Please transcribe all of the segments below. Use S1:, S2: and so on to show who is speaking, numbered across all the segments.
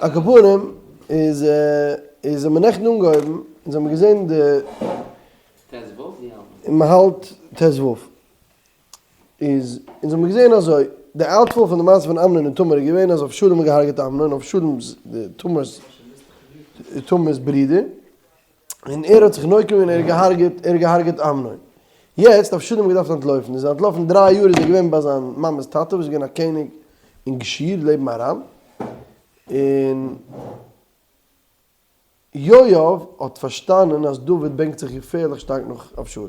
S1: על כל פנים איז איז האט מען נעכטן אנגעהויבן אונז האבן געזען די
S2: ט ו ווי האלט
S1: מען? מען האלט ט ו איז אונז האבן געזען אזוי די outfall פון די מעשה פון אמנון און תמר איז געווען אז אבשלום האט געהארגעט אמנון אבשלום'ס תמר'ס תמר'ס ברודער און ער האט זיך נוקם געווען ער האט געהארגעט ער האט געהארגעט אמנון. יעצט אבשלום האט געדארפט אנטלויפן איז ער אנטלאפן דריי יאר איז ער געווען ביי זיין מאמע'ס טאטע וואס איז געווען א קעניג אין גשור לעבן ארם, און יואב האט פארשטאנען אז דוד בענקט זיך געפערליך שטארק נאך אבשלום,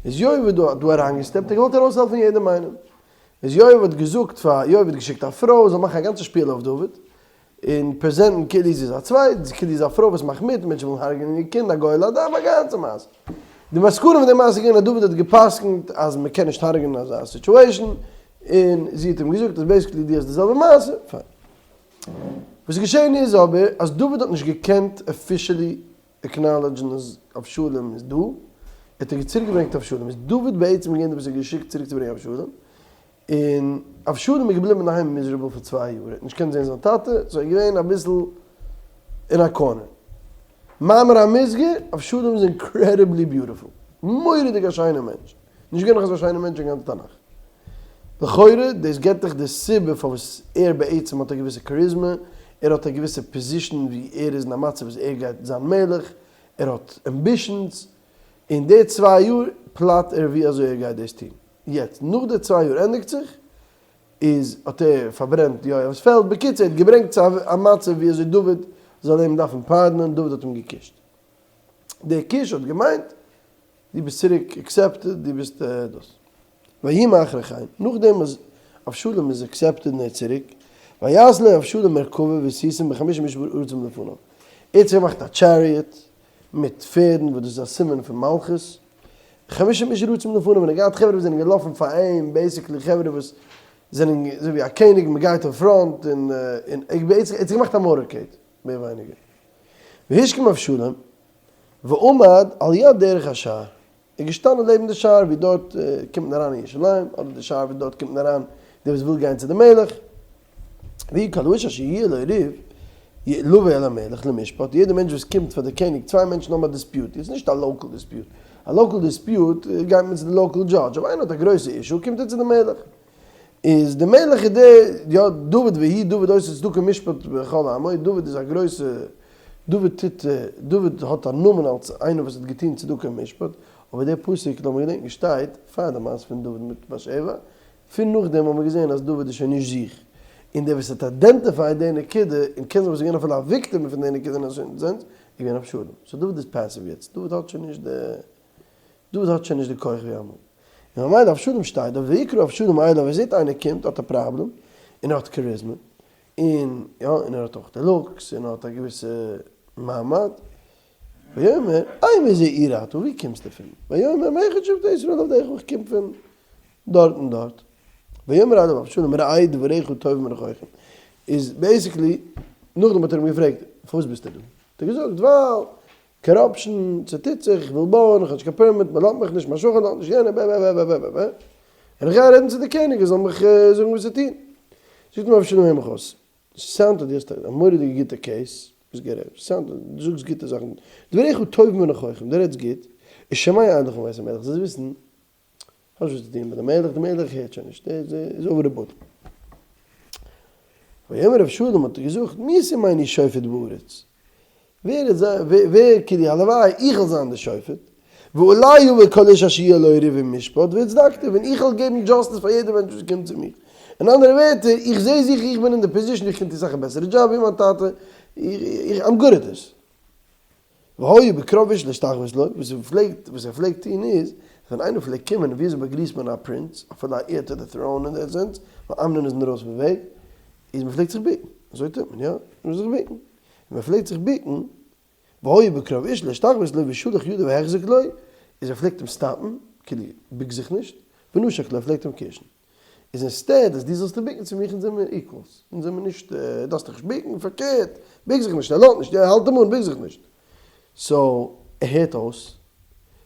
S1: איז יואב דא דא אריינגעסטעפט ער האט געוואלט ארויסהעלפן יעדעם איינעם, איז יואב האט געזאגט פאר יואב האט געשיקט א פרוי זאל מאכן א גאנצע שפיל אויף דוד, און פרעזענטן כאילו זי איז א צווייט, כאילו זי איז א פרוי וואס מאכט מיט, מענטשן ווילן הרג'נען איר קינד, א גואל הדם, א גאנצע מעשה. די מסקנא פון די מעשה איז געווען אז דוד האט גע'פסק'נט אז מען קען נישט הרג'נען אזא situation, און זי האט אים געזאגט אז basically דו האסט די זעלבע מעשה, פיין. וואס איז געשען איז אבער אז דוד האט נישט געקענט officially acknowledge ן אז אבשלום איז דא, האט ער צוריקגעברענגט אבשלום, איז דוד בעצם געווען דער וואס האט געשיקט צוריקצוברענגען אבשלום, און אבשלום איז געבליבן אינדערהיים miserable פאר צוויי יאר, ער האט נישט געקענט זען זיין טאטע, so ער איז געווען אביסל אין א corner. מאמר המוסגר, אבשלום איז incredibly beautiful, מורא'דיג א שיינער מענטש, נישט געווען נאך אזא שיינער מענטש אין גאנץ תנך. לכאורה דאס געבט דיך די סיבה פארוואס ער בעצם האט א געוויסע charisma, ער האט א געוויסע position ווי ער איז אין א מצב וואס ער גייט זיין מלך, ער האט ambitions, אין די צוויי יאר פלאט ער ווי אזוי ער גייט דאס טון. יעצט נאך די צוויי יאר ענדיגט זיך, איז האט ער פארברענט יואב'ס פעלד, בקיצור ער האט געברענגט צו א מצב ווי אזוי דוד זאל אים דארפן pardon ען, דוד האט אים געקושט. דער קיש האט געמיינט דו ביסט צוריק accepted, דו ביסט דאס. ויהי מאחרי כן, נאכדעם וואס אבשלום איז accepted און ער איז צוריק, ויעש לו אבשלום מרכבה וסוסים וחמישים איש רצים לפניו, ער האט זיך געמאכט א chariot מיט פערדן וואס דאס איז א סימן פון מלכות, חמשים איש רצים לפניו, און ער האט געהאט חברה וואס זענען געלאפן פאר אים, basically חברה וואס זענען אזוי ווי א קעניג, מען גייט אין front, און און ער האט זיך געמאכט א motorcade, מער ווייניגער. והשכים אבשלום, ועמד על יד דרך השער, ער איז געשטאנען לעבן די שער ווי דארט קומט מען אריין אין ירושלים, אדער די שער ווי דארט קומט מען אריין דער וואס וויל גיין צו די מלך, ויהי כל האיש אשר יהיה לו ריב לבוא אל המלך למשפט, יעדער מענטש וואס קומט פאר די קעניג, צוויי מענטשן האבן א dispute, איז נישט א local dispute, א local dispute גייט מען צו די local judge, אויב איינער האט א גרויסע issue קומט ער צו די מלך, איז די מלך איז דער, יא, דוד ויהי דוד עושה צדקה ומשפט בכל עמו, דוד איז א גרויסע, דוד טוט, דוד האט א נאמען אלס איינער וואס האט געטון צדקה ומשפט, אבער דער פסוק לאמיר געדענקען שטייט פאר די מעשה פון דוד מיט בת שבע, פון נאכדעם האט מען געזען אז דוד איז שוין נישט זיך, און דער וואס האט identified די נקודה, און קען זיין וואס איז געווען אפילו א victim פון די נקודה אין א certain sense, איז געווען אבשלום. so דוד איז passive יעצט, דוד האט שוין נישט די, דוד האט שוין נישט די כח ווי אמאל. און ממילא אבשלום שטייט דארט, ויקרא אבשלום אליו, ער זעט איינער קומט, האט א פראבלעם, און ער האט charisma, און יא, און ער האט אויך די looks, און ער האט א געוויסע מעמד, ויאמר, אי מאיזה עיר אתה, ווי קומסטו פון? ויאמר, מאחד שבטי ישראל עבדך, איך קום פון דארט און דארט. ויאמר אליו אבשלום, ראה דבריך טובים ונכוחים. איז basically, נאכדעם האט ער אים געפרעגט, פארוואס ביסטו דא? האט ער געזאגט, ווייל corruption, ס'טוט זיך, איך וויל בויען, איך האב נישט קיין permit, מ'לאזט מיך נישט, מיין שכן לאזט נישט, יענער, בע בע בע בע בע בע. און איך גיי רעדן צו די קעניג, ער זאל מיך זאגן וואס צו טון. זאגט אים אבשלום, הער מיך אויס, sound אז דו האסט א מורא'דיגע גוטע case, ביסט גערעכט, sound אז דו זאגסט גוטע זאכן, דבריך טובים ונכוחים, דו רעדסט גוט, ושמע אליך מבית המלך, זאלסט וויסן, האסט וואס צו טון מיט די מלך, די מלך הערט שוין נישט, דער איז over the bottle. ויאמר אבשלום האט ער געזאגט, מי ישימני שופט בארץ? ווער איז ווער כאילו הלוואי איך זאל זיין דער שופט, ואולי יבא כל איש אשר יהיה לו ריב ומשפט והצדקתיו, און איך וועל געבן justice פאר יעדער מענטש וואס קומט צו מיר. אין אנדערע ווערטער, איך זע זיך איך בין אין די position איך קען טון סאך א בעסערע דזשאב ווי מיין טאטע, איך I'm good at this. והיה בקרוב איש להשתחוות לו, וואס ער פלעגט וואס ער פלעגט טון איז, ווען איינער פלעגט קומען, ווי אזוי באגריסט מען א prince, אפילו א heir to the throne אין דער sense, ווייל אמנון איז אינדערויסן פון וועג, איז מען פלעגט זיך בוקן, אזוי טוט מען, יא? מען מוז זיך בוקן. און מען פלעגט זיך בוקן, והיה בקרוב איש להשתחוות לו ושלח ידו והחזיק לו, איז ער פלעגט אים stop ן, כאילו, בוק זיך נישט, ונשק לו, ער פלעגט אים קישן. איז instead אז דו זאלסט דיך בוקן צו מיך אונז זעמיר equals, אונז זעמיר נישט, דארפסט דיך נישט בוקן, פארקערט, בוק זיך נישט, ער לאזט נישט, יא האלט אים אן, בוק זיך נישט. so, ער הערט אויס,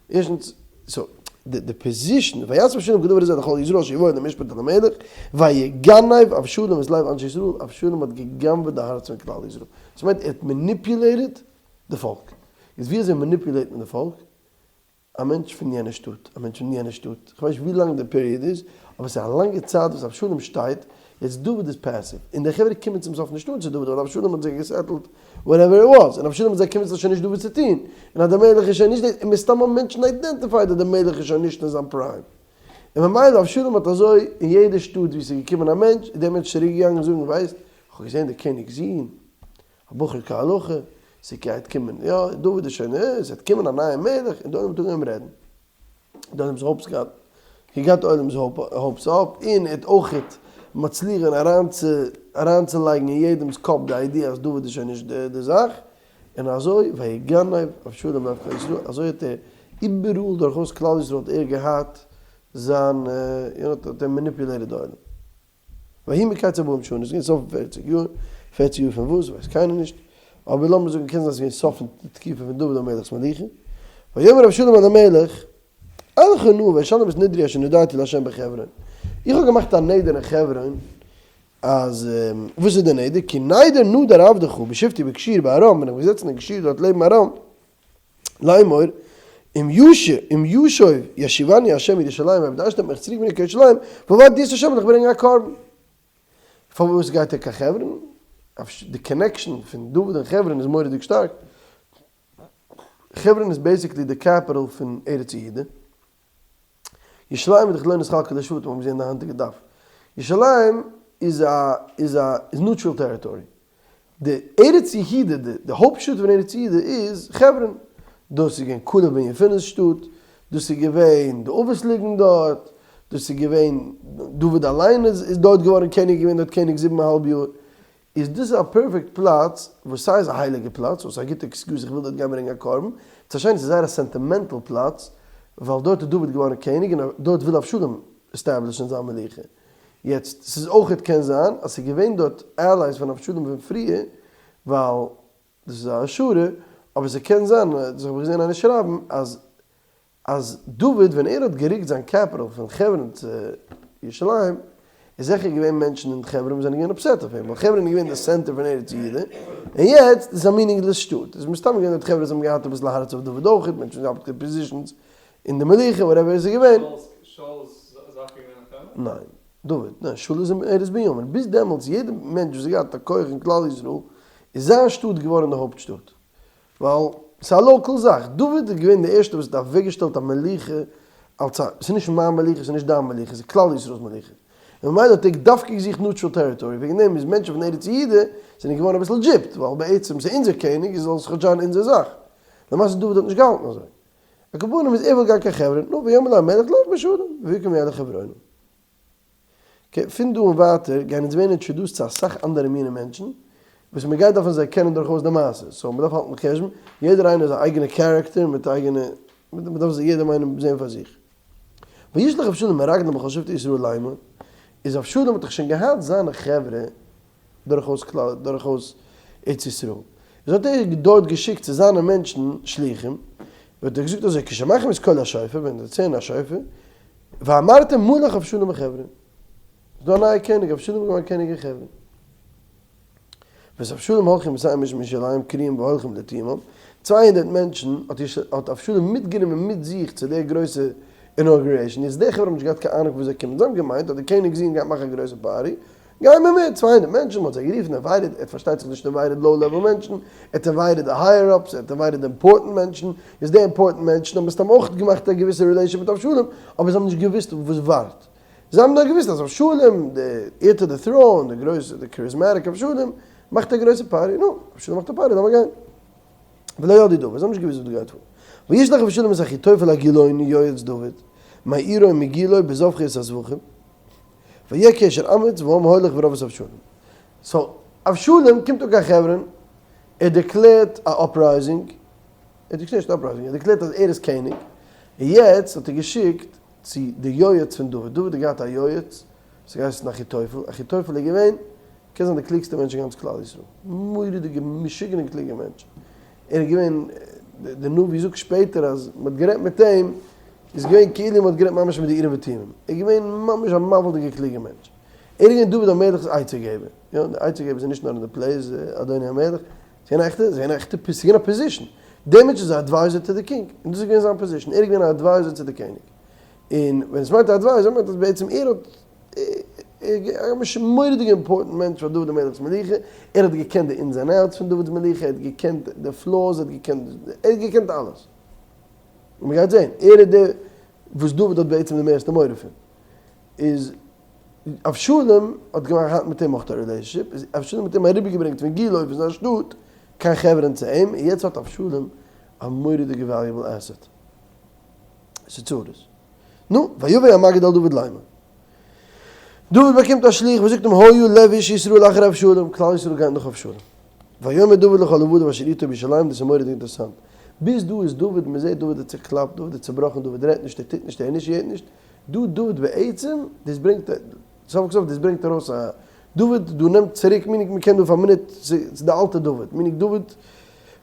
S1: ערשטנס, so. די position, ויעש אבשלום כדבר הזה לכל ישראל אשר יבואו למשפט אל המלך, ויגנב אבשלום את לב אנשי ישראל, אבשלום האט גע'גנב'עט די הארץ פון כלל ישראל. דאס מיינט ער האט manipulated די פאלק. איז ווי אזוי manipulate מען די פאלק? א מענטש פון יענע שטאט, א מענטש פון יענע שטאט, כ'ווייס נישט ווי לאנג די period איז, אבער ס'איז א לאנגע צייט וואס אבשלום שטייט, יעצט דוד איז passive, און די חברה קומען צום סוף נישט אן צו דוד, ווייל אבשלום האט זיי גע settle ט whatever it was, און אבשלום האט זיי קומען ס'איז שוין נישט דא וואס צו טון, און אז דער מלך איז שוין נישט דאס, און מסתם האבן מענטשן identified אז דער מלך איז שוין נישט אין זיין prime. און ממילא אבשלום האט אזוי אין יעדע שטאט וואו ס'איז געקומען א מענטש, איז דער מענטש צוריק געגאנגען זאגן, ווייסט, כ'האב געזען דער קעניג'ס זון, א בחור כהלכה, ס'גייט קומען, יא, דוד איז שוין, אה, ס'וועט קומען א נייע מלך, און די עולם האט אנגעהויבן רעדן. די עולם'ס hopes געהאט, he got די עולם'ס hopes up, און ער האט אויכעט מצליח געווען אריינצו, אריינצולייגן אין יעדעמ'ס קאפ די idea אז דוד איז שוין נישט די זאך, און אזוי, ויגנב אבשלום לב כל ישראל, אזוי האט ער איבעראל דורכאויס כלל ישראל האט ער געהאט זיין, יו נאו, האט ער manipulated די עולם. ויהי מקץ ארבעים שנה, ס'איז געווען סוף פון פערציג יאר, פערציג יאר פון וואס ווייסט קיינער נישט, אבער לאמיר זאגן קען זיין ס'איז געווען סוף פון די תקופה פון דוד המלך'ס מלוכה, ויאמר אבשלום אל המלך, אלכה נא ואשלם את נדרי אשר נדרתי לה' בחברון, איך האב געמאכט א נדר אין חברון, אז וואס איז די נדר, כי נדר נדר עבדך בשבתי בגשור בארם, ווען איך בין געזעצן אין גשור דארט לעבן ארם, לאמור, אם ישוב, אם ישוב ישיבני ה' ירושלים, אויב די אייבערשטער וועט מיך צוריק ברענגען קיין ירושלים, ועבדתי את ה' וועל איך ברענגען א קרבן. פארוואס גייט ער קיין חברון? די connection פון דוד און חברון איז מורא'דיג שטארק. חברון איז basically די capital פון ארץ יהודה. ירושלים איז דאך לא נתחלקה לשבטים האבן געזען די היינטיגע דף. ירושלים איז א איז א איז neutral territory. די ארץ יהודה די די הויפט שטאט פון ארץ יהודה איז חברון. דאס איז געווען כלב בן יפונה'ס שטאט, דאס איז געווען די אבות ליגן דארט, דאס איז געווען דוד אליין איז איז דארט געווארן קעניג געווען דארט קעניג זיבן אהאלב יאר. איז דאס א perfect פלאץ וואס סיי איז א הייליגע פלאץ וואס איז א גוטע excuse איך וויל דארט גיין ברענגען א קרבן, צו א שיינע ס'איז זייער א sentimental פלאץ ווייל דארט איז דוד געווארן קעניג און דארט וויל אבשלום establish ן זיין מלוכה. יעצט ס'איז אויכעט קען זיין אז ס'איז געווען דארט allies פון אבשלום פון פריער ווייל דאס איז א השערה, אבער ס'קען זיין, דאס האב איך געזען איינער שרייבן, אז אז דוד ווען ער האט גערוקט זיין capital פון חברון צו ירושלים, איז זיכער געווען מענטשן אין חברון וואס זענען געווען upset אויף אים, ווייל חברון איז געווען די center פון ארץ יהודה, און יעצט איז עס א meaningless שטאט, איז מסתם געווען דארט חברה וואס האבן געהאט אביסל הארץ אויף דוד אויכעט, מענטשן וואס האבן געהאט positions אין די מלוכה, whatever עס איז געווען.
S3: שאול איז זאכער געווען אין חברון?
S1: ניין, דוד, ניין, שאול איז אין ארץ בנימין, ביז דעמאלטס יעדע מענטש וואס האט געהאט א כח אין כלל ישראל, איז זיין שטאט געווארן די הויפט שטאט. ווייל ס'איז א local זאך. דוד איז געווען דער ערשטער וואס האט אוועקגעשטעלט א מלוכה אלס א, ס'איז נישט מיין מלוכה, ס'איז נישט דיין מלוכה, ס'איז כלל ישראל'ס מלוכה. און ממילא האט ער דווקא געזוכט neutral territory, וועגן דעם איז מענטשן פון ארץ יהודה זענען געווארן אביסל gypped, ווייל בעצם ס'איז אונזער קעניג, איז זאל עס כאטש זיין אונזער זאך. למעשה דוד האט נישט געהאלטן אזוי. על כל פנים איז ער וויל גיין קיין חברון, נו, ויאמר לו המלך לך בשלום, ויקום וילך חברונה. okay, פון דא און ווייטער גייען אונז ווערן introduced צו אסאך אנדערע מיני מענטשן, וואס מען גייט דארפן זיי קענען דורכאויס די מעשה, so מען דארף האלטן חשבון, יעדער איינער איז א אייגענע character מיט אייגענע, מען דארף זיי יעדעם איינעם זען פאר זיך. וישלח אבשלום מרגלים בכל שבטי ישראל לאמור, איז אבשלום האט דאך שוין געהאט זיינע חברה דורכאויס כלל דורכאויס ארץ ישראל, איז האט ער דארט געשיקט צו זיינע מענטשן שליחים, האט ער געזאגט אזוי, כשמעכם את קול השופר, ווען זיי הערן א שופר, ואמרתם מלך אבשלום בחברון. איז דא א נייע קעניג, אבשלום איז געווארן קעניג אין חברון. ואת אבשלום הולכים מאתים איש מירושלים קרואים והולכים לתומם, 200 מענטשן האט אבשלום מיטגענומען מיט זיך צו דער גרויסע inauguration, יעצט די חברה האבן נישט געהאט קיין אהנונג וואו זיי קומען, זיי האבן געמיינט אז די קעניג'ס זון גייט מאכן א גרויסע party, גייען מיר מיט, 200 מענטשן, מ'האט זיי גערופן, invited, ער האט פארשטייט זיך נישט invited low level מענטשן, ער האט invited די higher ups, ער האט invited די important מענטשן, איז די important מענטשן האבן מסתם אויך געמאכט א געוויסע relation מיט אבשלום, אבער זיי האבן נישט געוואוסט וואס ווארט. זיי האבן נאר געוואוסט אז אבשלום, די heir to the throne, די גרויסע, די charismatic אבשלום, מאכט א גרויסע party, נו, אבשלום מאכט א party, לאמיר גיין. ולא ידעו דבר, זיי האבן נישט געוואוסט וואס דא גייט פאר. וישלח אבשלום את אחיתופל הגילוני יועץ דוד, מעירו מגילה בזבחו את הזבחים. ויהי כאשר אמיץ והעם הולך ורב את אבשלום. so אבשלום קומט אן קיין חברון, ער declare ט א uprising, ער declare ט נישט uprising, ער declare ט אז ער איז קעניג, און יעצט האט ער געשיקט צו די יועץ פון דוד, דוד האט געהאט א יועץ וואס האט געהייסן אחיתופל, אחיתופל איז געווען, קען זיין די קלוגסטע מענטש אין גאנץ כלל ישראל, מורא'דיגע משוגענע קלוגע מענטש, ער איז געווען, די נביא זאגט שפעטער אז מען האט גערעדט מיט אים. איז געווען כאילו מען האט גערעדט ממש מיט די אורים ותומים. ער איז געווען ממש א מבהיל'דיגער קלוגער מענטש. ער איז געווען דוד המלך'ס עצה געבער. יא, די עצה געבער זענען נישט נאר אין די plays, אדוני המלך. ס'איז געווען א עכטע, ס'איז געווען א עכטע, ס'איז געווען א position. דער מענטש איז א advisor to the king. און דאס איז געווען זיין position. ער איז געווען א advisor צו די קעניג. און ווען עס מיינט א advisor מיינט אז בעצם ער האט א מורא'דיגע important מענטש פאר דוד המלך'ס מלוכה, ער האט געקענט די ins and outs פון דוד'ס מלוכה, ער האט געקענט די flaws, ער האט געקענט, ער האט געקענט אלעס. און מ'גייט זען, ער איז דער וואס דוד האט בעצם די מערסטע מורא פון. איז אבשלום האט געהאט מיט אים אויך א relationship, איז אבשלום האט אים אריבערגעברענגט פון גילה פון זיין שטאט קיין חברון צו אים, און יעצט האט אבשלום א מורא'דיגע valuable asset. ס'איז צרות. נו, ויבא המגיד אל דוד לאמר. דוד באקומט א שליח וואס זאגט אים היה לב איש ישראל אחרי אבשלום, כלל ישראל גייט נאך אבשלום. ויאמר דוד לכל עבדיו אשר איתו בירושלים, דאס איז מורא'דיג אינטערעסאנט. ביז דא איז דוד, מען זעט דוד איז צעקלאפט, דוד איז צעבראכן, דוד רעדט נישט, ער טוט נישט, ער initiate נישט. דא דוד בעצם, דאס ברענגט, סוף כל סוף דאס ברענגט ארויס א, דוד דא נעמט צוריק, meaning מען קען דא פאר א מינוט, ס'איז די אלטע דוד, meaning דוד,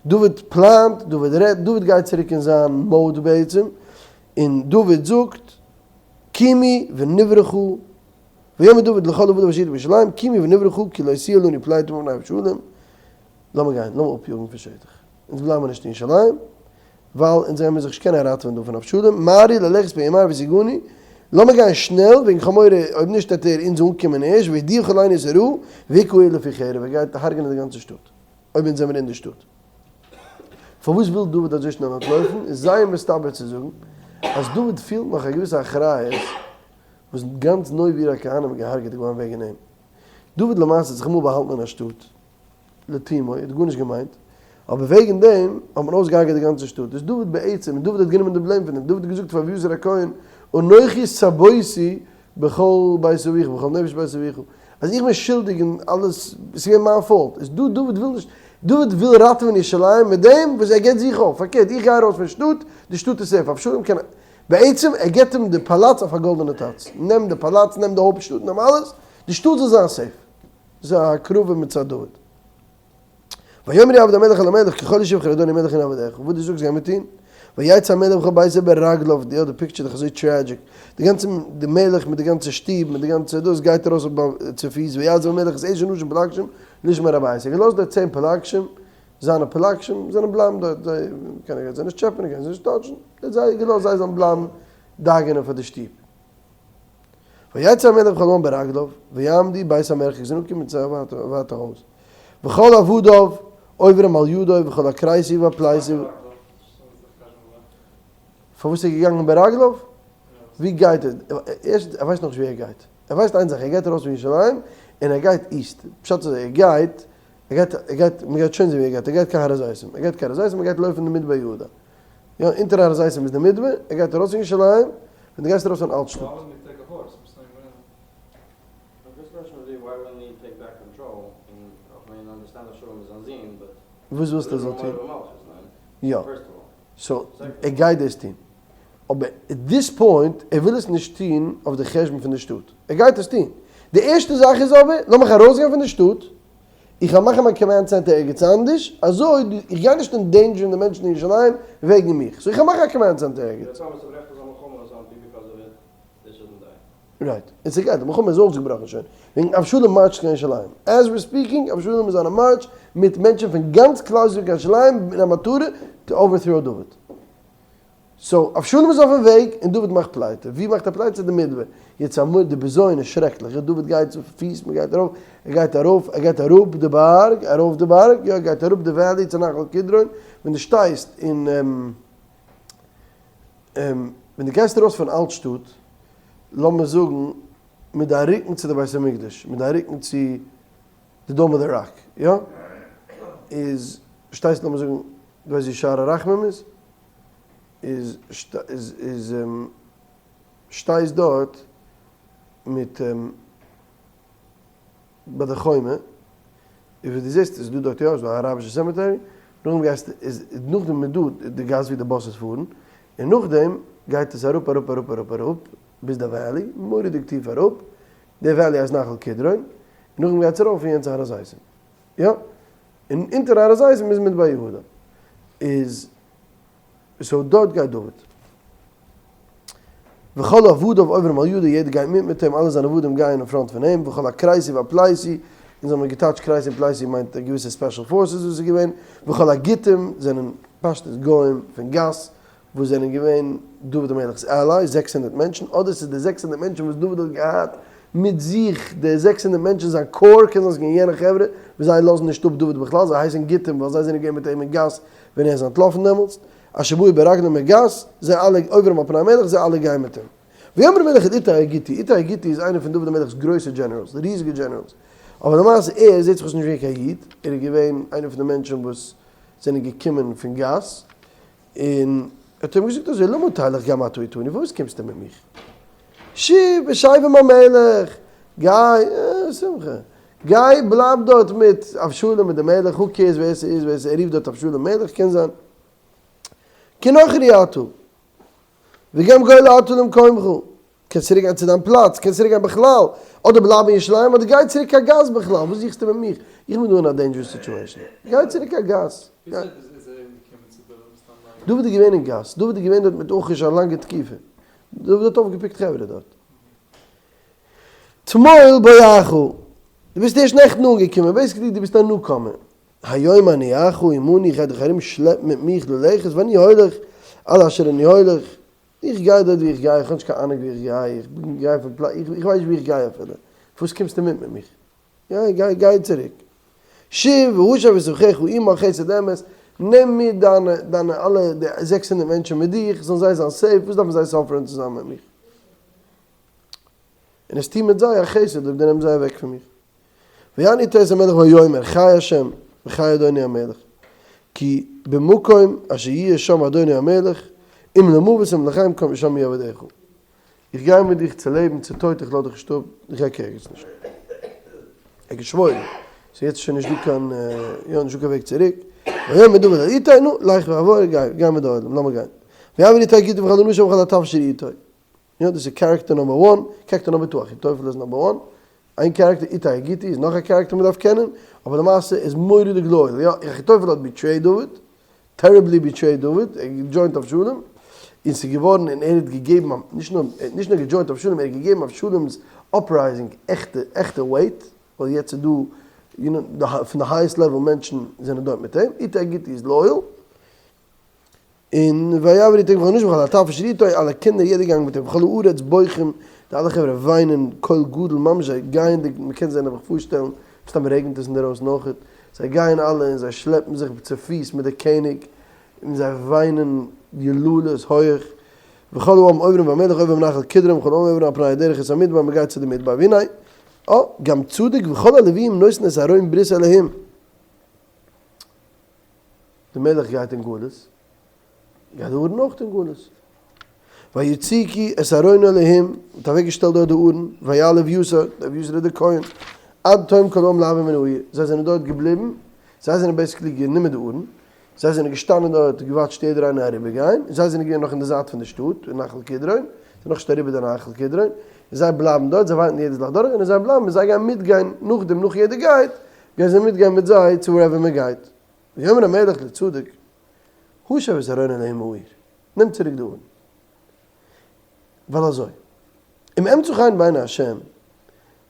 S1: דוד פלאנט, דוד רעדט, דוד גייט צוריק אין זיין mode בעצם, און דוד זאגט, קומו ונברחה, ויאמר דוד לכל עבדיו אשר אתו בירושלים, קומו ונברחה, כי לא תהיה לנו פליטה מפני אבשלום, לאמיר גיין, לאמיר אפיאגן פון שטח, אונז בלייבן נישט אין ירושלים, ווייל אונז גיימיר זיך נישט קענען ראטעווען דא פון אבשלום, מהרו ללכת פן ימהר וישיגנו, לאמיר גיין שנעל, וועגן כ'האב מורא אויב נישט וועט ער אונז אנקומען ערשט, והדיח עלינו את הרעה, והכה העיר לפי חרב, ער גייט הרג'נען די גאנצע שטאט. אויב אונז זעמיר אין די שטאט. פארוואס וויל דוד אזוי שנעל אנטלויפן? איז זייער מסתבר צו זאגן אז דוד פילט נאך א געוויסע אחריות וואס גאנץ נוב עיר הכהנים איז געהארגעט געווארן וועגן אים. דוד למעשה האט זיך אמאל באהאלטן אין א שטאט לתומו, ער האט גארנישט געמיינט, אבער וועגן דעם האט מען אויסגעהארגעט די גאנצע שטאט. איז דוד בעצם, און דוד האט גענומען די blame פון דעם, דוד האט געזאגט פאר אביתר הכהן, אנכי סבותי בכל בית אביך בכל נפש בית אביך, אז איך בין שולדיג אין אלעס, עס איז געווען מיין fault, איז דא דוד וויל נישט, דוד וויל ראטעווען ירושלים מיט דעם וואס ער געבט זיך אויף, פארקערט איך גיי ארויס פון שטאט, די שטאט איז safe, אבשלום קען, בעצם ער געבט אים די פאלאץ אויף א גאלדענע טאץ, נעם די פאלאץ, נעם די הויפט שטאט, נעם אלעס, די שטאט זאל זיין safe, דאס איז א הקרבה מצד דוד. ויאמרו עבדי המלך אל המלך ככל ישובך אדוני המלך הנה עבדיך, וואס דו זאגסט גייען מיר טון, ויצא המלך וכל ביתו ברגליו, יא די picture איז דאך אזוי tragic, די גאנצע די מלך מיט די גאנצע שטוב מיט די גאנצע דאס גייט ארויס צופיס, ויעזב המלך את עשר נשים פלגשים לשמור הבית, ער האט געלאזט דארט צען פלגשים, זיינע פלגשים זענען בלייבן דארט, זיי קיינער גייט זיי נישט טשעפענען, קיינער גייט זיי נישט touch ן, ער האט זיי געלאזט זיי זאלן בלייבן דאגה'נען פאר די שטוב. ויצא המלך וכל העם ברגליו, ויעמדו בית המרחק, זיי זענען אנגעקומען צו א ווייטע הויז, וכל עבדיו עוברים על ידו, וכל הכרתי והפלתי. פארוואס איז ער געגאנגען ברגליו? ווי גייט ער? ערשטנס, ער ווייסט נאכנישט ווי ער גייט. ער ווייסט איין זאך, ער גייט ארויס פון ירושלים, און ער גייט east. פשט איז ער גייט, ער גייט, ער גייט, מען גייט שוין זען ווי ער גייט, ער גייט קיין הר הזיתים. ער גייט קיין הר הזיתים, ער גייט לויפן די מדבר יהודה. יא, אונטער הר הזיתים איז די מדבר, ער גייט ארויס פון ירושלים, ווען דו גייסט ארויס פון אלט שטאט. וואס ווילסטו ער זאל טון? יא, so ער גייט דאס טון, אבער at this point ער וויל עס נישט טון אויף די חשבון פון די שטאט, ער גייט עס טון, די ערשטע זאך איז אבער לאמיך ארויסגיין פון די שטאט, איך וועל מאכן מיין command center ערגעץ אנדערש, אזוי איך גיי נישט endanger ן די מענטשן אין ירושלים וועגן מיך, so איך וועל מאכן א command center ערגעץ. right, און ס'גייט, די מלחמה איז אויסגעבראכן שוין, וועגן אבשלום מארטשט קיין ירושלים, as we're speaking, אבשלום איז on a march מיט מענטשן פון גאנץ כלל ישראל קיין ירושלים אין א מטרה to overthrow דוד. so אבשלום איז אויפן וועג און דוד מאכט פליטה, ווי מאכט ער פליטה? די מדבר, יעצט אמור די בזיון איז שרעקליך, דוד גייט צו פיס, מען גייט ארויף, ער גייט ארויף, ער גייט אראפ די בארג, ארויף די בארג, יא ער גייט אראפ די valley צו נחל קדרון, ווען דו שטייסט אין ווען דו גייסט ארויס פון אלט שטאט, לאמיר זאגן מיט דיין רוקן צו די בית המקדש, מיט דיין רוקן צו די Dome of the Rock, יא? איז שטייסט לאמיר זאגן, דו ווייסט ווי שער הרחמים איז? איז איז שטייסט דארט מיט ביי די חומה, איז וואס דו זעסט איז דא דארט יא איז דא א אראבישע cemetery, נאכדעם גייסטו איז נאכדעם איז דא די גאס ווי די buses פארן, און נאכדעם גייט עס אראפ אראפ אראפ אראפ אראפ ביז די valley, מורא'דיג טיף אראפ, די valley הייסט נחל קדרון, און נאכדעם גייט עס ארויף אין יענץ הר הזיתים, יא, און אונטער הר הזיתים איז מדבר יהודה, איז so דארט גייט דוד. וכל עבדיו עוברים על ידו, יעדער גייט מיט מיט אים, אלע זיינע עבדים גייען אין front פון אים, וכל הכרתי והפלתי, אונז האבן געטייטשט כרתי און פלתי מיינט געוויסע special forces וואס איז געווען, וכל הגתים זענען פשטות גוים פון גת וואס זענען געווען דוד המלך'ס allies, 600 מענטשן, אדער ס'איז די 600 מענטשן וואס דוד האט געהאט מיט זיך, די 600 מענטשן זיין core, קען זיין ס'איז געווען יענע חברה, וואס זיי לאזן נישט אפ דוד בכלל, זיי הייסן גתים ווייל זיי זענען געווען מיט אים אין גת ווען ער איז אנטלאפן דעמאלטס. אשר באו ברגלו מגת, זיי אלע עוברים על פני המלך, זיי אלע גייען מיט אים. ויאמר המלך אל איתי הגיתי, איתי הגיתי איז איינער פון דוד המלך'ס גרויסע generals, ריזיגע generals, אבער למעשה ער זעט זיך אויס נישט ווי קיין איד, ער איז געווען איינער פון די מענטשן וואס זענען געקומען פון גת, און ער האט אים געזאגט אזוי, למה תלך גם אתה אתנו, פארוואס קומסטו מיט מיך? שוב ושב עם המלך, גיי, אה, שמחה, גיי בלייב דארט מיט אבשלום מיט די מלך, who cares ווער ס'איז, ווער ס'איז, ער רופט דארט אבשלום מלך, קען זיין. כי נכרי אתה, וגם גואל אתה למקומך, קענסט צוריק גיין צו דיין פלאץ, קענסט צוריק גיין בכלל, אדער בלייב אין ירושלים, אדער גיי צוריק קיין גת בכלל, וואס זוכסטו מיט מיך, איך בין דא אין א dangerous situation, גיי צוריק קיין גת. דוד איז געווען אין גת, דוד איז געווען דארט מיט אכיש א לאנגע תקופה, דוד האט אויפגעפיקט חברה דארט. תמול בואך, דו ביסט ערשט נעכטן אנגעקומען, basically דו ביסט א newcomer, היום הניח עמנו איך גיי דיך ארום שלעפן מיט מיך ללכת ואני הולך אל אשר אני הולך, איך גיי דארט ווי איך גיי, איך האב נישט קיין אהנונג ווי איך גיי, איך גיי פון פלאץ, איך ווייס נישט ווי איך גיי אפילו, פארוואס קומסטו מיט מיט מיך? גיי גיי גיי צוריק. שוב והשב את אחיך עמך חסד אמת, נעם מיט דיינע דיינע אלע די 600 מענטשן מיט דיך, זאלן זיי זיין safe, וואס דארפן זיי suffer ען צוזאמען מיט מיך? און עס טו מיט זיי א חסד אויב דו נעמסט זיי אוועק פון מיך. ויען איתי את המלך ויאמר חי השם וחי אדוני המלך כי במקום אשר יהיה שם אדוני המלך אם למוות אם לחיים קום שם יהיה עבדיך. איך גיי מיט דיך צו לעבן צו טויט איך לאז דיך נישט אפ איך גיי קיין ערגעץ נישט. ער האט געשוואוירן ס'איז יעצט שוין נישט דא קיין יא נישט דא קיין וועג צוריק. ויאמר דוד אל איתי נו לך ועבור גיי גיי מיט די עולם לאמיר גיין. ויעבור איתי הגתי וכל האנשים וכל הטף אשר איתו. יא דאס איז character number one, character number two אחיתופל איז number one, איין character איתי הגיתי איז נאך א character מען דארף קענען, אבער למעשה איז מורא'דיג loyal, יא אחיתופל האט betrayed דוד, terribly betrayed דוד, ער האט געדזשוינט אבשלום, און ס'איז געווארן און ער האט געגעבן א, נישט נאר, ער האט נישט נאר געדזשוינט אבשלום, ער האט געגעבן אבשלום'ס uprising עכטע עכטע weight, ווייל יעצט איז דא, יו נאו, פון די highest level מענטשן זענען דארט מיט אים, איתי הגיתי איז loyal. און ויעבור איתי וכל האנשים וכל הטף אשר איתו, אלע קינדער יעדער געגאנגען מיט אים, וכל הארץ בוכים, די אלע חברה וויינען קול גדול ממש זיי גייענדיג, מען קען זיי נעבעך פארשטעלן, מסתם רעגנט עס אינדערויסן אויכעט, זיי גייען אלע און זיי שלעפן זיך צופיס מיט די קעניג, און זיי וויינען יללות הויעך, וכל העם עוברים והמלך עובר בנחל קדרון וכל העם עוברים על פני הדרך את המדבר, מען גייט צו די מדבר, והנה, אה, גם צדוק וכל הלוויים נושאין את ארון ברית אלהים. די מלך גייט אין גלות, גייט די ארון אויך אין גלות. ויציקו את ארון האלהים, מען האט אוועק געשטעלט דארט די ארון, ויעל אביתר, די אביתר איז די כהן, עד תום כל העם לעבור מן העיר, זיי זענען דארט געבליבן, זיי זענען basically גענומען די ארון, זיי זענען געשטאנען דארט, געוואטשט יעדער איינער אריבער גיין, זיי זענען געווען נאך אין די זייט פון די שטאט, אין נחל קדרון, זיי זענען נאכנישט אריבער די נחל קדרון, און זיי בלייבן דארט, זיי ווארטן יעדער זאל אדורך גיין, און זיי בלייבן, און זיי גייען מיטגיין נאכדעם, נאך יעדער גייט, גייען זיי מיטגיין מיט זיי צו wherever מען גייט. ויאמר המלך לצדוק, השב את ארון האלהים העיר, נעם צוריק די ארון. ווייל אזוי, אם אמצא חן בעיני השם,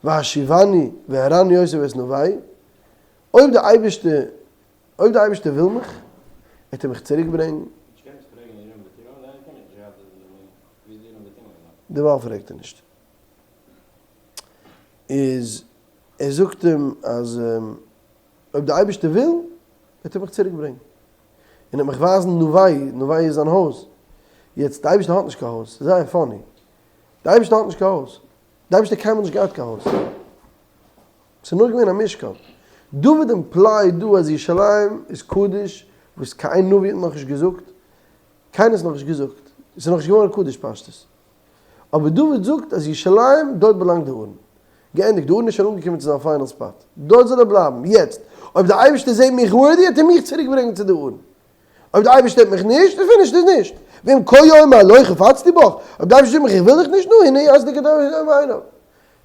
S1: והשיבני והראני אותי ואת נווי, אויב די אייבערשטער, אויב די אייבערשטער וויל מיך, וועט ער מיך צוריק ברענגען. דערווייל פרעגט ער נישט. איז ער זאגט אים אז. אויב דער אייבערשטער וויל, וועט ער מיך צוריק ברענגען, און ער וועט מיך ווייזן נווי, נווי איז זיין הויז, יעצט דער אייבערשטער האט נישט קיין הויז, ס'איז זייער funny, דער אייבערשטער האט נישט קיין הויז, דער אייבערשטער האט קיינמאל נישט געהאט קיין הויז, ס'איז נאר געווען א משכן, דוד implied דא אז ירושלים איז קדוש, וואס קיין נביא האט נאכנישט געזאגט, קיינער האט עס נאכנישט געזאגט, עס איז נאכנישט געווארן קדוש פשטות. אבער דוד זאגט אז ירושלים, דארט באלאנגט די ארון. געענדיגט, די ארון איז שוין אנגעקומען צו זיין final spot. דארט זאל ער בלייבן. יעצט, אויב דער אייבערשטער זעט מיך worthy, וועט ער מיך צוריק ברענגען צו די ארון. אויב דער אייבערשטער זעט מיך נישט, איז finished, איז נישט. ואם כה יאמר לא חפצתי בך, אויב דער אייבערשטער זאגט מיך איך וויל דיך נישט, נו, הנה יעשה כדברו בעיניו.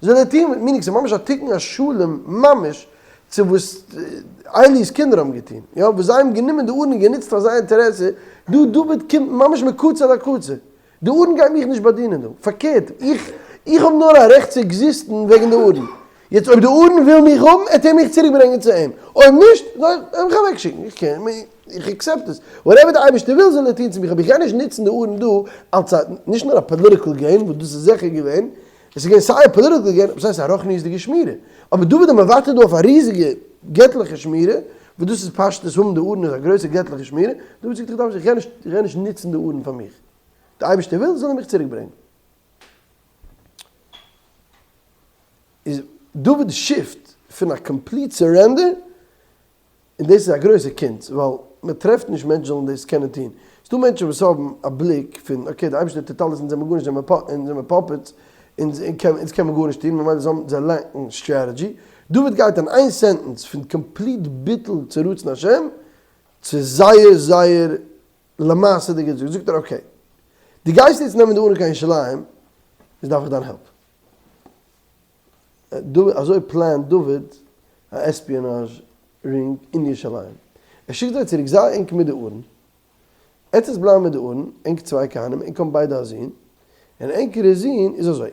S1: זאל ער טון מיט מיר, ס'איז ממש א תיקון השלם ממש צו וואס עלי'ס קינדער האבן געטון, יא, וואס זיי האבן גענומען די ארון און גענוצט פאר זייער אינטערעסע, דא דוד קומט ממש מקצה לקצה. די ארון גייט מיך נישט באדינען דא, פארקערט, איך איך האב נאר א רעכט צו exist ן וועגן די ארון. יעצט אויב די ארון וויל מיך האבן, עט ער מיך צוריק ברענגען צו אים, אויב נישט, זאל ער מיך אוועק שיקן, איך קען, איך accept עס, whatever די אייבערשטער וויל זאל ער טון צו מיך, אבער איך גיי נישט נוצן די ארון דא אלס א, נישט נאר א political gain, וואס דאס איז זיכער געווען, עס איז געווען סיי א political gain, אבער סיי א רוחניות'דיגע שמירה. אבער דוד איז מוותר דא אויף א ריזיגע געטליכע שמירה, וואס דאס איז פשטות האבן די ארון איז א גרויסע געטליכע שמירה, דוד זאגט איך דארף נישט, איך גיי נישט, איך גיי נישט נוצן די ארון פאר מיך. די אייבערשטער וויל זאל ער מיך צוריק ברענגען. איז דוד shift פון א complete surrender און דאס איז א גרויסע קונץ, ווייל מען טרעפט נישט מענטשן זאלן דאס קענען טון. ס'דא מענטשן וואס האבן א בליק פון okay די אייבערשטער טוט אלעס אונז זעמיר גארנישט אונז זעמיר puppets, אונז קען מען גארנישט טון ממילא זיי האבן זיי lack ן strategy. דוד גייט אין איין sentence פון complete ביטול צו רצון השם צו זייער זייער למעשה'דיגע זאגט זאגט ער okay דו גייסט יעצט נעמען די ארון קיין ירושלים איז דארף איך דיין העלפ. אזוי פלאנט דוד א espionage ring אין ירושלים. ער שיקט זיי צוריק, זיי ענק מיט די ארון, עטס בלייבן מיט די ארון, ענק צוויי כהנים, ענק האבן ביידע א זון, און ענקערע זון איז אזוי,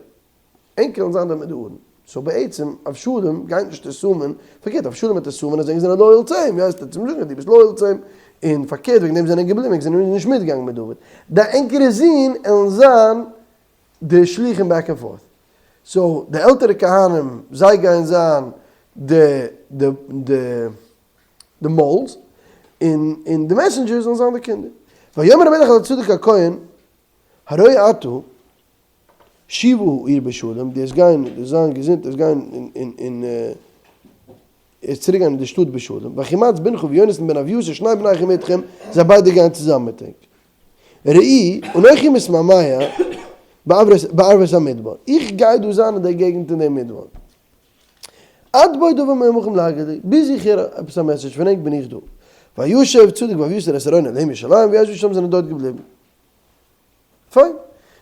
S1: ענק וועלן זיין דארט מיט די ארון, so בעצם אבשלום גייט נישט assume ען, פארקערט אבשלום וועט assume ען אז ענק זענען loyal צו אים, ווי הייסט ער צום זאגן אז דו ביסט loyal צו אים, און פארקערט וועגן דעם זענען ענק געבליבן, ענק זענען נישט מיטגעגאנגען מיט דוד, די ענקערע זון עלן זיין די שלוחים back and forth. so די עלטערע כהנים זיי גייען זיין די די די די moles, און און די messengers זאלן זיין די קינדער. ויאמר המלך אל צדוק הכהן הרואה אתה שובה העיר בשלום, דו וועסט גיין, דו וועסט זיין געזונט, דו וועסט גיין אין אין וועסט צוריק גיין אין די שטאט בשלום, ואחימעץ בנך ויונתן בן אביתר שני בניכם אתכם, זיי ביידע גייען צוזאמען מיט ענק. ראי, אנכי מתמהמה בערבות המדבר, איך גיי דא זיין אין דער געגנט אין דעם מדבר. עד בוא דבר מעמכם להגיד לי, ביז איך הער עפעס א message פון ענק בין איך דא. וישב צדוק ואביתר את ארון אלהים ירושלים וישבו שם זענען דארט געבליבן. פיין.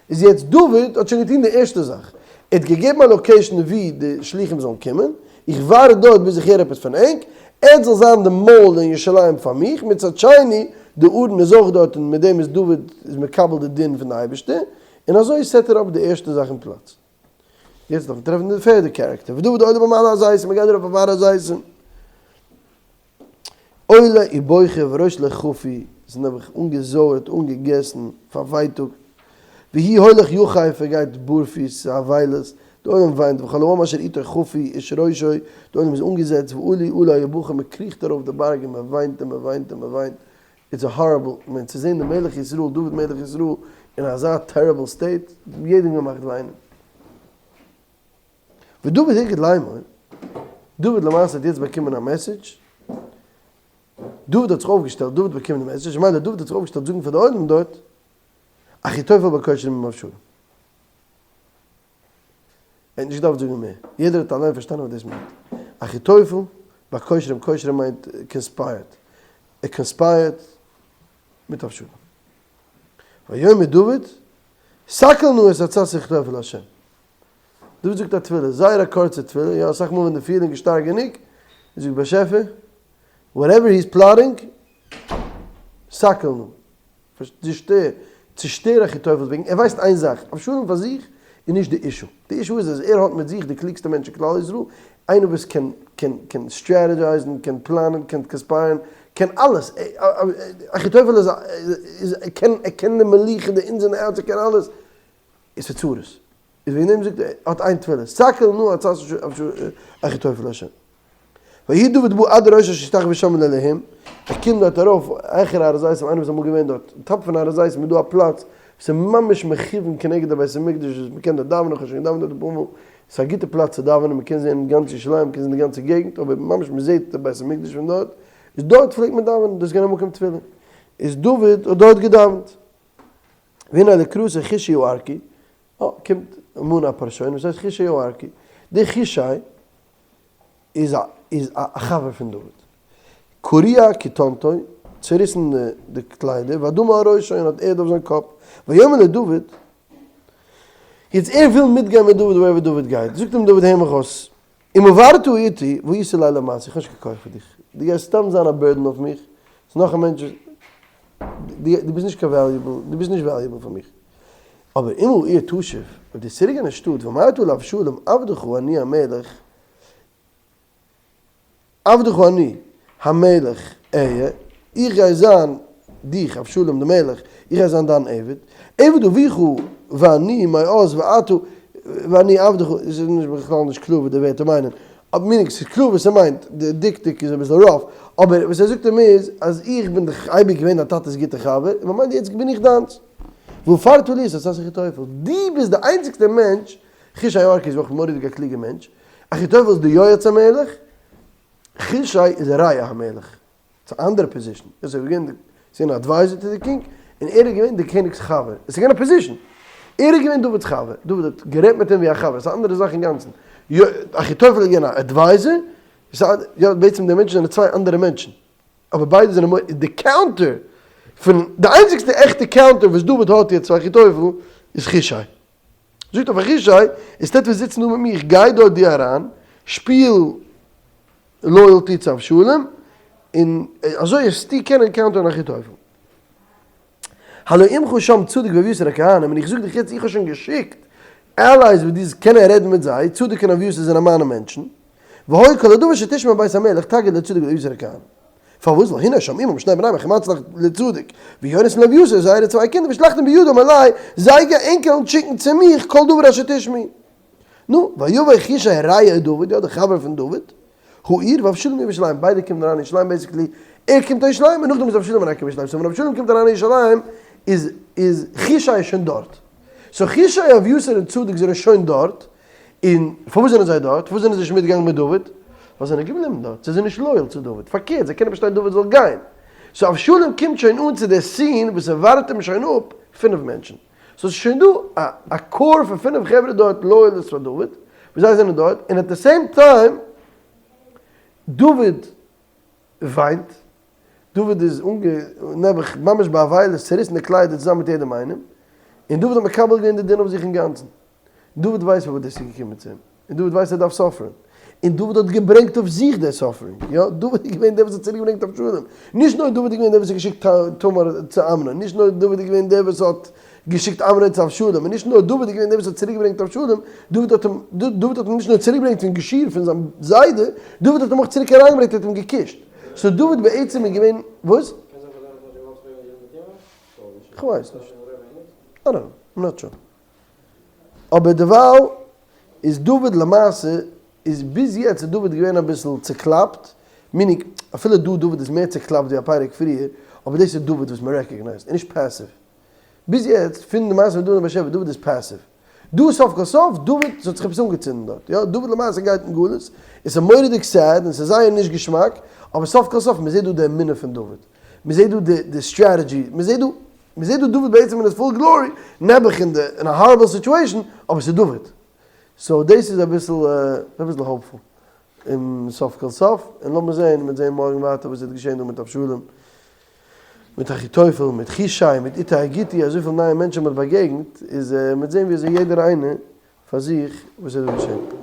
S1: איז יעצט דוד האט שוין געטון די ערשטע זאך, ער האט געגעבן א location וואו די שלוחים זאלן קומען, איך ווארט דארט ביז איך הער עפעס פון ענק, עטס זאל זיין די mole אין ירושלים פאר מיך, מצד שני, די ארון איז אויך דארט און מיט דעם איז דוד איז מקבל די דין פון די אייבערשטער, און אזוי set ער אפ די ערשטע זאך אין פלאץ. יעצט דארף מען טרעפן די פערדע character, ודוד עולה במעלה הזיתים, מען גייט ארויף אויף הר הזיתים. עולה ובוכה וראשו חפוי, איז נעבעך אנגעזויערט, אנגעגעסן, פארווייטאגט, והוא הולך יחף, ער גייט בארפיס, אבילות, די עולם וויינט, וכל העם אשר איתו חפוי איש ראשו, די עולם איז אנגעזעצט, ועלו עלה ובכו, מען קריכט ארויף די בארג און מען וויינט און מען וויינט און מען וויינט, it's a horrible, כ'מיין צו זען די מלך ישראל, דוד מלך ישראל, אין אזא terrible state, יעדעם געמאכט וויינען. ודוד הגיד לאמור, דוד למעשה האט יעצט באקומען א message, דוד האט זיך אויפגעשטעלט, דוד האט באקומען די message, ממילא דוד האט זיך אויפגעשטעלט זאגן פאר די עולם דארט, אחיתופל בקושרים עם אבשלום. ער האט נישט געדארפט זאגן מער, יעדער האט אליין פארשטאנען וואס דאס מיינט. אחיתופל בקושרים, קושרים מיינט conspired, ער conspired מיט אבשלום. ויאמר דוד, סכל נא את עצת אחיתופל לה'. דוד זאגט א תפילה, זייער א קורצע תפילה, יא אסאך מאל ווען די feeling איז שטארק גענוג, ער זאגט באשעפער, whatever he is plotting, סכל נא, צושטער, צושטער אחיתופל'ס וועגן, ער ווייסט איין זאך, אבשלום פאר זיך איז נישט די issue, די issue איז אז ער האט מיט זיך די קלוגסטע מענטש אין כלל ישראל, איינער וואס קען קען קען strategize ן, קען פלאנען, קען conspire ן, קען אלעס, אחיתופל איז איז ער קען ער קען די מלוכה, די ins and outs, ער קען אלעס, איז פאר צרות. איז וועגן דעם זאגט ער האט איין תפילה, סכל נא עצת אחיתופל ה'. ויהי דוד בא עד הראש אשר ישתחוה שם לאלהים, ער קומט דארט ארויף העכער הר הזיתים, איינער וואס איז אמאל געווען דארט, top פון הר הזיתים איז דא א פלאץ וואס איז ממש מכוון כנגד הבית המקדש וואס מען קען דארט דאווענען, איך האב שוין געדאווענט דארט אפאר מאל, ס'איז א גוטע פלאץ צו דאווענען, מען קען זען גאנץ ירושלים, מען קען זען די גאנצע געגנט, אבער ממש מען זעט די בית המקדש פון דארט, איז דארט פלעגט מען דאווענען, דאס איז געווען א מקום תפילה, איז דוד האט דארט געדאווענט. והנה לקראתו חושי הארכי, אה, קומט אן א פארשוין וואס הייסט חושי הארכי. דער חושי איז א איז א חבר פון דוד. קרוע כתנתו, צעריסן די קליידער, ואדמה על ראשו, און האט ערד אויף זיין קאפ. ויאמר לדוד, יעצט ער וויל מיטגיין מיט דוד wherever דוד גייט. זאגט אים דוד הער מיך אויס, אם עברת איתי, והיית לי למשא, איך האב נישט קיין כח פאר דיך, דו גייסט סתם זיין א burden אויף מיך, ס'איז נאך א מענטש, דו ביסט נישט קיין valuable, דו ביסט נישט valuable פאר מיך. אבער אם העיר תשוב, אויב דו צוריק אין שטאט, ואמרת לאבשלום עבדך אני המלך, עבדך אני המלך אהיה, איך גיי זיין דיך אבשלום די מלך, איך גיי זיין דיין עבד, עבד אביך ואני מאז ועתה ואני עבדך, עס איז נישט בכלל נישט קלאר וואס די ווערטער מיינען, אבער meaning ס'איז קלאר וואס ער מיינט, די דקדוק איז אביסל rough, אבער וואס ער זאגט אים איז אז איך בין דאך אייביג געווען דיין טאטע'ס גוטע חבר, און ממילא יעצט בין איך דיינס. והפרת לי את עצת אחיתופל, דו ביסט די איינציגסטע מענטש, חושי הארכי איז אויך מורא'דיג א קלוגע מענטש, אחיתופל איז די יועץ המלך, חושי איז רע המלך, ס'איז א אנדערע position, ער איז געווען די ס'איז געווען advisor to די king, און ער איז געווען די קעניג'ס חבר, עס איז געווען א position, ער איז געווען דוד'ס חבר, דוד האט גערעדט מיט אים ווי א חבר, ס'איז א אנדערע זאך אינגאנצן, אחיתופל איז געווען א advisor, יא בעצם די מענטשן זענען צוויי אנדערע מענטשן, אבער ביידע זענען מ די counter פון די איינציגסטע עכטע counter וואס דוד האט יעצט צו אחיתופל איז חושי. זאגט אבער חושי, instead פון זיצן דא מיט מיך, גיי דארט דו אריין, שפיל loyalty צו אבשלום, און אזוי וועסטו קענען counter ן אחיתופל. הלא עמך שם צדוק ואביתר הכהנים, און איך זאג דיך יעצט איך האב שוין געשיקט allies וואס דו זאלסט קענען רעדן מיט זיי, צדוק און אביתר זענען מיינע מענטשן, והיה כל הדבר שתשמע בית המלך תגיד לצדוק ולאביתר הכהנים. פארוואס? ווייל הנה שם עמם שני בניהם אחימעץ לצדוק ויונתן לאביתר זייערע צוויי קינדער ושלחתם בידם אלי, זיי גייען ענק וועלן שיקן צו מיך כל דבר אשר תשמעו. נו, ויבא חושי רע דוד, יא דער חבר פון דוד, העיר ואבשלום ירושלים, ביידע קומען אריין אין ירושלים basically, ער קומט אין ירושלים און נאכדעם איז אבשלום אריינגעקומען אין ירושלים, so ווען אבשלום קומט אריין אין ירושלים איז איז חושי שוין דארט, so חושי אביתר און צדוק זענען שוין דארט, און פארוואס זענען זיי דארט? פארוואס זענען זיי נישט מיטגעגאנגען מיט דוד? ווייל זיי זענען געבליבן דארט, זיי זענען נישט loyal צו דוד, פארקערט זיי קענען באשטיין דוד זאל גיין, so אבשלום קומט שוין אן צו די scene וואס ס'ווארט אים שוין אפ פינף מענטשן. so ס'איז שוין דא א א core פון פינף חברה דארט loyalist פאר דוד, וואס זיי זענען דארט, און at the same time דוד וויינט, דוד איז אנגע נעבעך ממש באבילות, צעריסן די קליידער צוזאמען מיט יעדעם איינעם, און דוד האט מקבל געווען די דין אויף זיך אינגאנצן. דוד ווייסט פארוואס דאס איז געקומען צו אים, און דוד ווייסט ער דארף suffer ן, און דוד האט געברענגט אויף זיך די suffering, יא, דוד איז געווען דער וואס האט צוריק געברענגט אבשלום, נישט נאר דוד איז געווען דער וואס האט געשיקט תמר צו אמנון, נישט נאר דוד איז געווען דער וואס האט געשיקט אמנון צו אבשלום, און נישט נאר דוד איז געווען דער וואס האט צוריק געברענגט אבשלום, דוד האט אים, דוד האט אים נישט נאר צוריק געברענגט פון גשור פון זיין זיידע, דוד האט אים אויך צוריק אריינגעברענגט, ער האט אים געקושט. so דוד בעצם איז געווען, וואס?
S3: קען זיין פאר דעם האט מען נישט געוואלט פרעגן די יונגע תמר?
S1: כ'ווייס נישט. I don't know, I'm not sure. אבער דערווייל איז דוד למעשה איז ביז יעצט איז דוד געווען אביסל צוקלאפט, meaning אפילו דא דוד איז מער צוקלאפט ווי א פרק פריער, אבער דאס איז דוד וואס מען recognize ט, און נישט passive. ביז יעצט פון די מעשה מיט דוד און בת שבע, דוד איז passive. דא סוף כל סוף דוד ס'האט זיך עפעס אנגעצינדן דארט, יא דוד למעשה גייט אין גלות, און ס'איז מורא'דיג sad און ס'איז זייער נישט געשמאק, אבער סוף כל סוף מ'זעט דא די אמונה פון דוד, מ'זעט דא די די strategy, מ'זעט דא מ'זעט דא דוד בעצם אין his full glory, נעבעך אין די אין א horrible situation, אבער ס'איז דוד. so דאס איז אביסל אביסל hopeful. און סוף כל סוף, און לאמיר זען, מ'וועט זען מארגן ווייטער וואס וועט געשען דא מיט אבשלום, מיט אחיתופל, מיט חושי, מיט איתי הגיתי, אזויפיל נייע מענטשן מ'האט באגעגנט, איז מ'וועט זען ווי אזוי יעדער איינער פאר זיך וואס וועט דא געשען.